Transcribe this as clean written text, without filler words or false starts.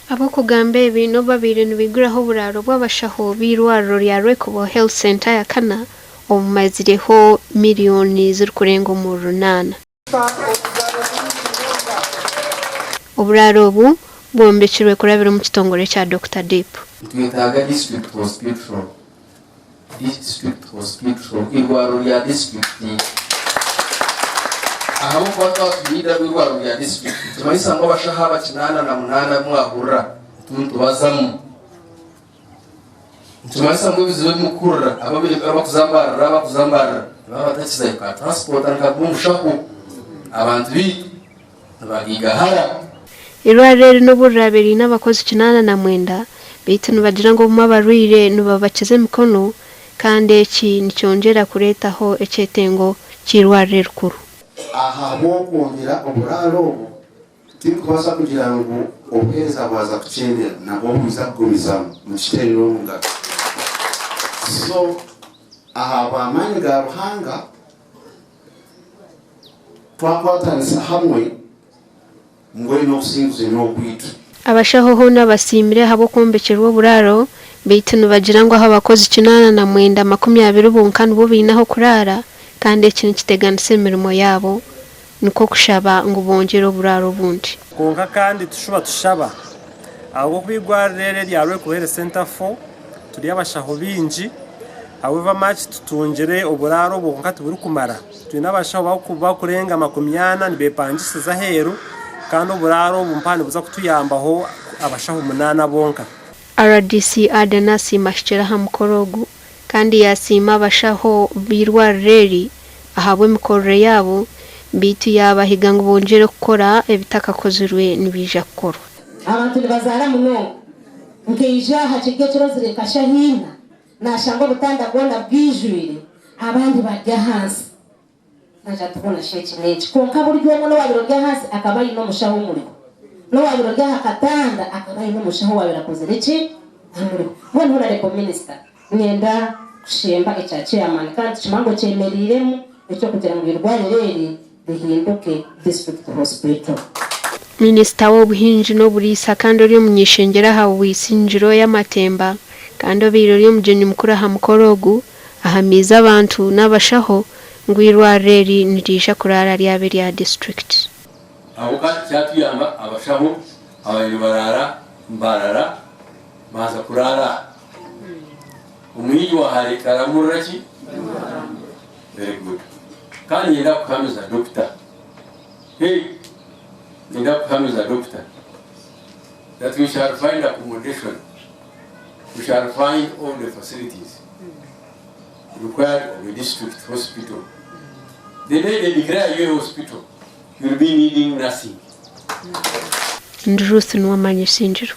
Ab'okugamba ebi n'obu babaire nibaiguraho oburaaro bw'abashaho b'eirwariro rya Rwekubo Health Centre yakana obumazireho miriyoni zirikurenga omuri runaana. Oburaaro obu bwombekirwe kurabira omu kitongore kya Dokita Deep. Nitwetaaga district hospital, district hospital, eirwariro rya disiturikiti. Ahabw'okuba twaba twine eirwariro rya disiturikiti nikimanyisa ngu abashaho aba 88 abu mwahurira nituba nitubazamu. Nikimanyisa ngu ebizibu ebi murikuhurira abarikuza Mbarara abarikuza Mbarara nibaba batakizayo ka transport nikaruga omu shaho abantu beitu nibagiigahara. Eirwariro eri n'obu riraabe riine abakozi 89, beitu nibagira ngu obumwe abarwaire nibabakiza emikono kandi eki nikyongyera kureetaho ekyetengo ky'eirwariro erikuru. Ahabw'okwongyera oburaaro obu, Tirikubaasa kugira ngu obuheereza bwaza kukyendera, nabwo bwiza kugumizamu nikiteerera omu ngaro. So ahabw'amaani ga Ruhanga twakwatanisa hamwe mbwenu obusinguzi n'obwaitu. Abashaho hoona basiimire ahabw'okwombekyerwa oburaaro beitu nibagira ngu aho abakozi 820 bonka nibo baine ah'okuraara kandi eki nikiteganisa emirimo yaabo. Nikwo kushaba ngu bongyere oburaaro obundi. Kwonka kandi tushuba tushaba ahabw'okuba eirwariro eri erya Rwekubo Health Centre 4 turi abashaho baingi however much tutungire oburaaro obwo kwonka tiburikumara. Twine abashaho bakurenga 40 nibepangisiza aheeru kandi oburaaro obu mpaha nibuza kutuyambaho abashaho munaana bonka. Rdc Aden asiima ahikire aha mukoro ogu kandi yaasiima abashaho b'eirwariro eri ahabw'emikorere yaabo beitu yaabahiga ngu bongyere kukora ebitakakozirwe nibiija kukorwa. Abantu nibazaara munonga. Nkaija aha kiri ekirozire nka shaaha ina, naashanga obutanda bwona bwijwire, abandi bari ahansi. Naija nti hoona shi eki n'eki. Kwonka buri omwe n'owaabaire ori ahansi akaba aine omushaho omuriho. N'owaabaire ori aha katanda akaba aine omushaho owaabaire akozire ki? Amuriho. Mbwenu Honourable Minister, niinyenda kushemba ekya Chairman kandi tukimanye ngu okyemereiremu eky'okugira ngu eirwariro eri rihinduke District Hospital. Minisita w'obuhingi n'oburiisa kandi ori omuny'eishengyero aha Bwisingiro y'amatemba kandi obaire ori omugyenyi mukuru aha mukoro ogu, Ahamiize abantu n'abashaho ngu eirwariro eri niriija kuraara ryaba erya disiturikiti. Aho ka kyatuyamba abashaho ababaire baraara Mbarara baaza kuraara aha. Omwingi wa hare taramurira ki? Very good. Kandi niinyenda kukuhamiza doctor. Hey! Niinyenda kukuhamiza doctor that we shall find accommodation. We shall find all the facilities required of a district hospital. The day they declare you a hospital, you will be needing nothing. Ndi Ruth Nuwamanya Isingiro.